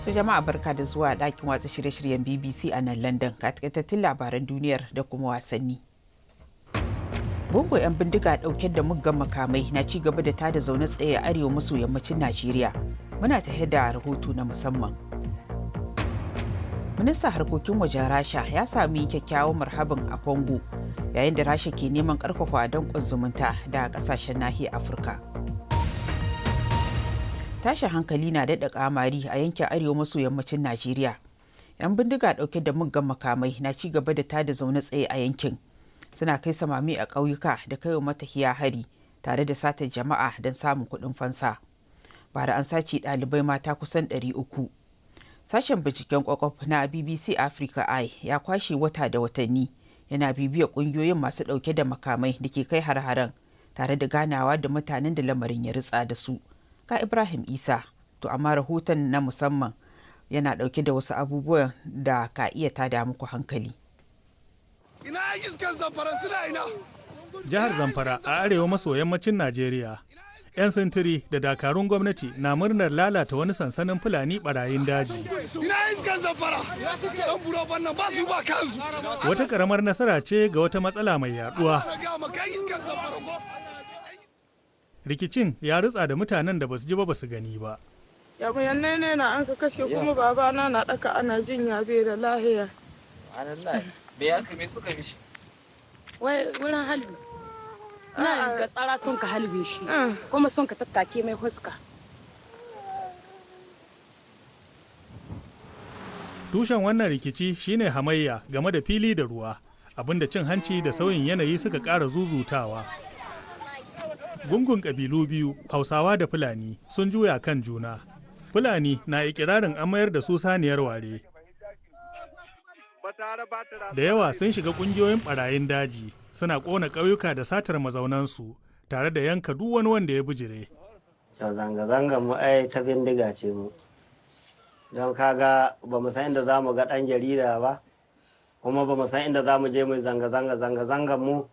To jama'a, barka da zuwa ɗakin watsa shirye-shiryen BBC a nan London, ga takaitattun labaran duniyar da kuma wasanni. Gungun 'yan bindiga ɗauke da muggan makamai na ci gaba da tada zaune tsaye a arewa maso yammacin Najeriya. Muna tafe da rahoto na musamman. Ministan harkokin wajen Rasha ya sami kyakkyawan marhaban a Congo yayin da Rasha ke neman karfafa danƙon zumunta da ƙasashen nahiyar Afirka. Tashin hankali na daɗa kamari a yankin arewa maso yammacin Najeriya. 'Yan bindiga ɗauke da muggan makamai na ci gaba da tada zaune tsaye a yankin. Suna kai samami a ƙauyuka da kaiwa matahiya hari tare da satar jama'a don samun kuɗin fansa. Bara an sace ɗalibai mata kusan 300. Sashen binciken kwakwaf na BBC Africa Eye ya kwashe wata da watanni yana bibiyar ƙungiyoyin masu ɗauke da makamai da ke kai har-haren tare da ganawa da mutanen da lamarin ya ritsa da su. Ga Ibrahim Isa, to amma rahoton na musamman yana ɗauke da wasu abubuwan da ka iya tada muku hankali. Ina iskan Zamfara suna ina? Jihar Zamfara a arewa maso yammacin Najeriya. 'Yan sintiri da dakarun gwamnati na murnar lalata wani sansanin Fulani barayin daji. Ina iskan Zamfara? Dan buro nan ba su ba kansu. Wata karamar nasara ce ga wata matsala mai yaduwa. Ga maka iskan Zamfara ko? Rikicin ya rutsa da mutanen da basu ji ba basu gani ba. Yamu ne na an ka kashe, kuma babana na ɗaka ana jinya, bai da lahiya. Subhanallah. Me ya me suka mishi? Wai wurin halbi na ga tsara sun ka halbe shi, kuma sun ka tattake mai huska. Tushen wannan rikici shine hamayya game da fili da ruwa, abinda cin hanci da sauyin yanayi suka ƙara zuzutawa. Gungun ƙabilu biyu, Hausawa da Fulani, sun juya kan juna. Fulani na ikirarin an mayar da su saniyar ware. Da yawa sun shiga ƙungiyoyin ɓarayin daji, suna ƙona ƙauyuka da satar mazaunansu, tare da yanka duk wani wanda ya bijire. To, zanga-zanga mu ai ta bindiga ce mu. Don kaga ba mu san inda za mu ga ɗan jarida ba, kuma ba mu san inda za mu je mu zanga-zanga. Zanga-zangan mu,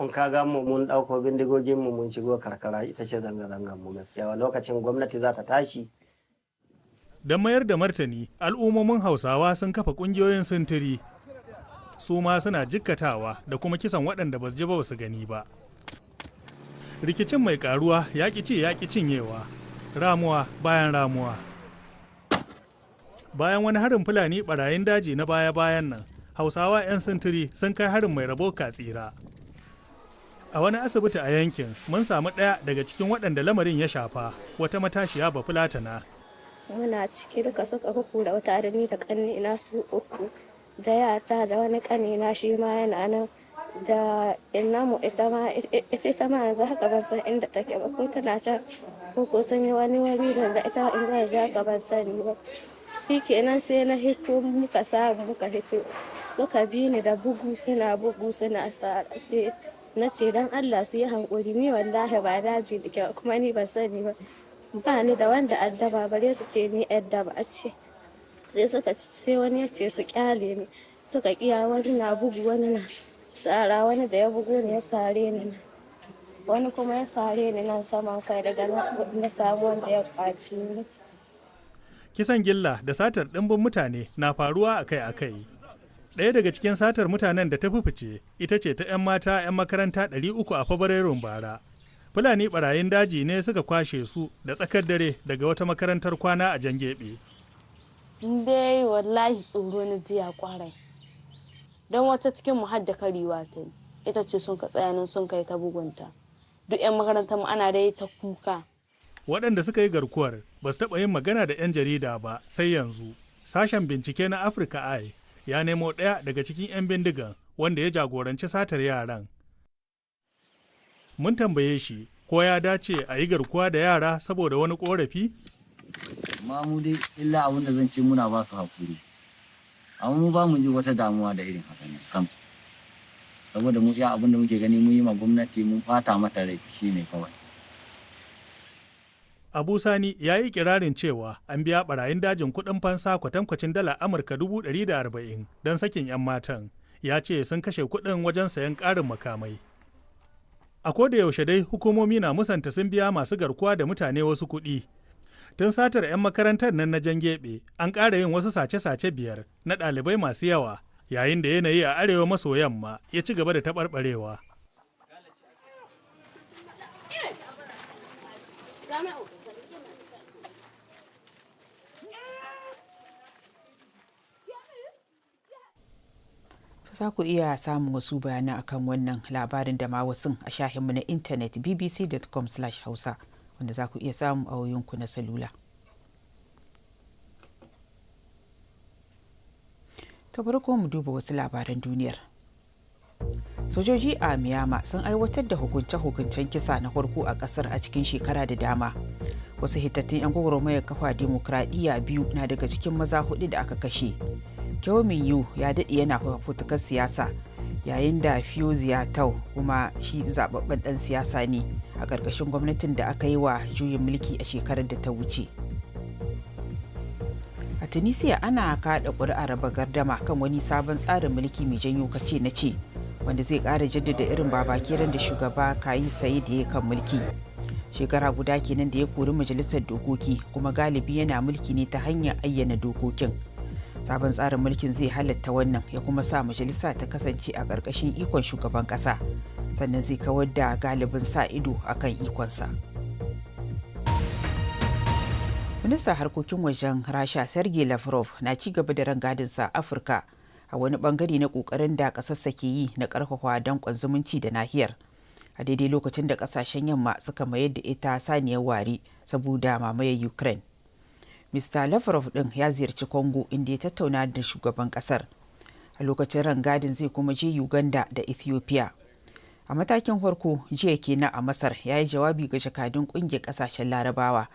in ka ga mu mun ɗauko bindigogin mu mun shigo karkara, ita ce zanga-zangan mu gaskiya. Lokacin gwamnati za ta tashi. Don mayar da martani, al'ummomin Hausawa sun kafa ƙungiyoyin sintiri. Su ma suna jikkatawa da kuma kisan waɗanda ba su ji ba su gani ba. Rikicin mai karuwa ya ƙi ci ya ƙi cinyewa, ramuwa bayan ramuwa. Bayan wani harin Fulani barayin daji na baya-bayan nan, Hausawa 'yan sintiri sun kai harin mai rabo katsira. A wani asibiti a yankin, mun samu ɗaya daga cikin waɗanda lamarin ya shafa, wata matashiya Bafulatana. Muna ciki duka, suka hukura wata da ni da ƙanni na su uku da yata da wani ƙani na, shi ma yana nan, da inna mu, ita ma yanzu haka ban san inda take ba, ko tana can ko ko sun yi wani wuri da ita in yanzu haka ban sani ba. Shi kenan, sai na hito, muka samu muka hito, suka bi ni da bugu, suna bugu, suna sara. Sai na ce don Allah su yi hankuri, ni wallahi ba daji da kyau, kuma ni ban sani ba, ba ni da wanda addaba bare su ce ni yadda ba a ce. Sai suka sai wani ya ce su kyale ni, suka kiya. Wani na bugu, wani na tsara. Wani da ya bugu ni ya sare ni nan, wani kuma ya sare ni nan saman kai. Daga na samu wanda ya kwaci ni. Kisan gilla da satar ɗimbin mutane na faruwa akai-akai. Ɗaya daga cikin satar mutanen da ta fi fice ita ce ta 'yan mata 'yan makaranta 300 a Fabrairun bara. Fulani barayin daji ne suka kwashe su da tsakar dare daga wata makarantar kwana a Jangebe. Dai wallahi tsoro na jiya kwarai, don wata cikin mu har da karewa ta yi, ita ce sun ka tsaya nan sun kai ta bugunta. Duk 'yan makarantar mu ana dai ta kuka. Waɗanda suka yi garkuwar ba su taɓa yin magana da 'yan jarida ba sai yanzu. Sashen bincike na Africa Eye ya nemo ɗaya daga cikin 'yan bindigan wanda ya jagoranci satar yaran. Mun tambaye shi ko ya dace a yi garkuwa da yara saboda wani ƙorafi? Amma mu dai, illa abin da zan ce, muna ba su hakuri, amma mu ba mu ji wata damuwa da irin haka nan sam, saboda mu iya abin da muke gani mun yi ma gwamnati, mun bata mata rai, shine kawai. Abu Sani ya yi kirarin cewa an biya barayin dajin kuɗin fansa kwatankwacin dala Amurka 140,000 don sakin 'yan matan. Ya ce sun kashe kuɗin wajen sayan ƙarin makamai. A koda yaushe dai hukumomi na musanta sun biya masu garkuwa da mutane wasu kuɗi. Tun satar 'yan makarantar nan na Jangebe, an ƙara yin wasu sace-sace 5 na ɗalibai masu yawa, yayin da yanayi a arewa maso yamma ya ci gaba da taɓarɓarewa. Za ku iya samun wasu bayanan akan wannan labarin da ma wasun a shahinmu na intanet bbc.com/hausa, wanda za ku iya samu a wayoyinku na salula. Ta farko mu duba wasu labaran duniyar. Sojoji a Myanmar sun aiwatar da hukunce-hukuncen kisa na farko a kasar a cikin shekara da dama. Wasu hitattun 'yan gwagwarmayar kafa dimokuraɗiyya 2 na daga cikin maza 4 da aka kashe. Kyo Min Yu ya daɗe yana fafutukar siyasa, yayin da Phyo Zya Tau kuma shi zababben ɗan siyasa ne a ƙarƙashin gwamnatin da aka yi wa juyin mulki a shekarar da ta wuce. A Tunisia ana kaɗa ƙuri'ar raba gardama kan wani sabon tsarin mulki mai janyo kace na ce, wanda zai ƙara jaddada irin babakeren da shugaba Kais Saied ya kan mulki. Shekara guda kenan da ya kori majalisar dokoki, kuma galibi yana mulki ne ta hanyar ayyana dokokin. Sabon tsarin mulkin zai halatta wannan ya kuma sa majalisa ta kasance a ƙarƙashin ikon shugaban ƙasa, sannan zai kawar da galibin sa ido akan ikonsa. Ministan harkokin wajen Rasha Sergei Lavrov na ci gaba da rangadinsa a Afirka a wani bangare na ƙoƙarin da ƙasarsa ke yi na ƙarfafa danƙon zumunci da nahiyar, a daidai lokacin da ƙasashen yamma suka mayar da ita saniyar ware saboda mamayar Ukraine. Mr. Lavrov din ya ziyarci Congo, inda ya tattauna da shugaban kasar. A lokacin rangadin zai kuma je Uganda da Ethiopia. A matakin farko jiya kenan a Masar, ya yi jawabi ga jakadun kungiyar kasashen Larabawa,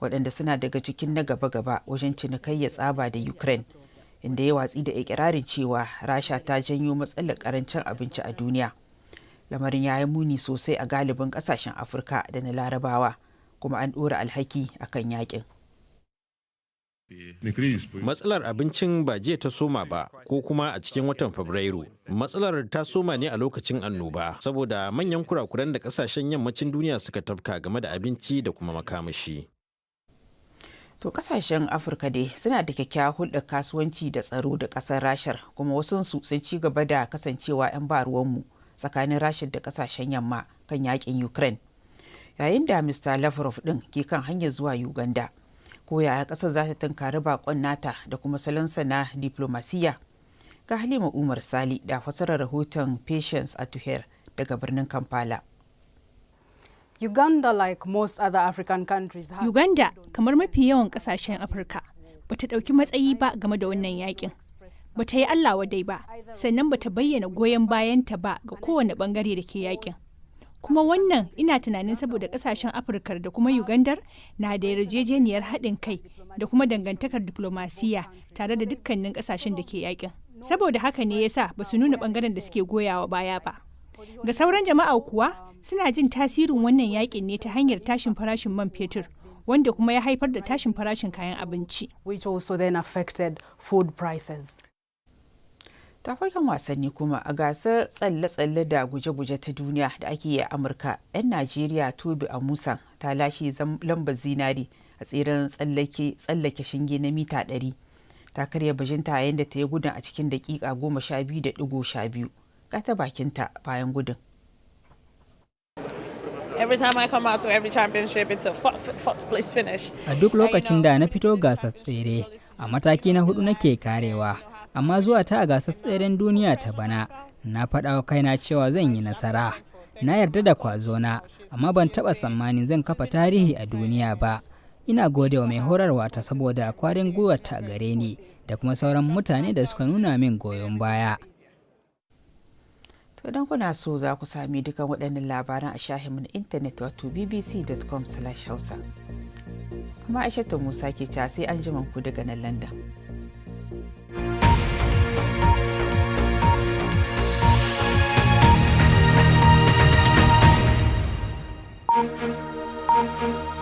waɗanda suna daga cikin na gaba-gaba wajen cinikayya tsaba da Ukraine, inda ya watsi da ikirarin cewa Rasha ta janyo matsalar karancin abinci a duniya. Lamarin ya yi muni sosai a galibin kasashen Afirka da na Larabawa, kuma an ɗora alhaki akan yakin. Matsalar abincin ba jiya ta soma ba ko kuma a cikin watan Fabrairu. Matsalar ta soma ne a lokacin annoba saboda manyan kurakuran da kasashen yammacin duniya suka tafka game da abinci da kuma makamashi. To, kasashen Afirka dai suna da kyakkyawar hulɗar kasuwanci da tsaro da ƙasar Rashar, kuma wasunsu sun ci gaba da kasancewa 'yan ba ruwanmu tsakanin Rashar da kasashen yamma kan yakin Ukraine. Yayin da Mr. Lavrov ɗin ke kan hanyar zuwa Uganda, ko yaya kasar za ta tunkari bakon nata da kuma salonsa na diplomasiya? Ga Halima Umar Sali da fasarar rahoton Patience Atuher daga birnin Kampala. Uganda, like most other African countries, has Uganda, kamar mafi yawan kasashen Afirka, bata ɗauki matsayi ba game da wannan yakin. Bata yi Allah wadai ba, sannan bata bayyana goyon bayanta ba ga kowane bangare da ke yakin. Kuma wannan ina tunanin saboda kasashen Afirka da kuma Ugandar na da yarjejeniyar haɗin kai da kuma dangantakar diplomasiya tare da dukkanin kasashen da ke yakin. Saboda haka ne yasa ba su nuna bangaren da suke goyawa baya ba. Ga sauran jama'a kuwa, suna jin tasirin wannan yakin ne ta hanyar tashin farashin man fetur, wanda kuma ya haifar da tashin farashin kayan abinci. Which also then affected food prices. Ta fagen wasanni kuma, a gasar tsalle-tsalle da guje-guje ta duniya da ake yi a Amurka, 'yan Najeriya Tobi Amusan ta lashe lambar zinari a tseren tsallake shinge na mita 100. Ta karya bajinta yayin da ta yi gudun a cikin dakika 12.12. Kata bakinta bayan gudun. Every time I come out to every championship, it's a fourth place finish. A duk lokacin da na fito gasar tsere, a mataki na hudu nake karewa, amma zuwa ta a gasar tseren duniya ta bana, na faɗa wa kaina cewa zan yi nasara. Na yarda da kwazona, amma ban taɓa tsammanin zan kafa tarihi a duniya ba. Ina gode wa mai horarwa ta saboda kwarin gwiwarta a gare ni da kuma sauran mutane da suka nuna min goyon baya. To, idan kuna so za ku sami dukan waɗannan labaran a shahinmu na intanet, wato bbc.com/hausa. Kuma Aishatu Musa ke ca sai an ku daga nan London. Thank you.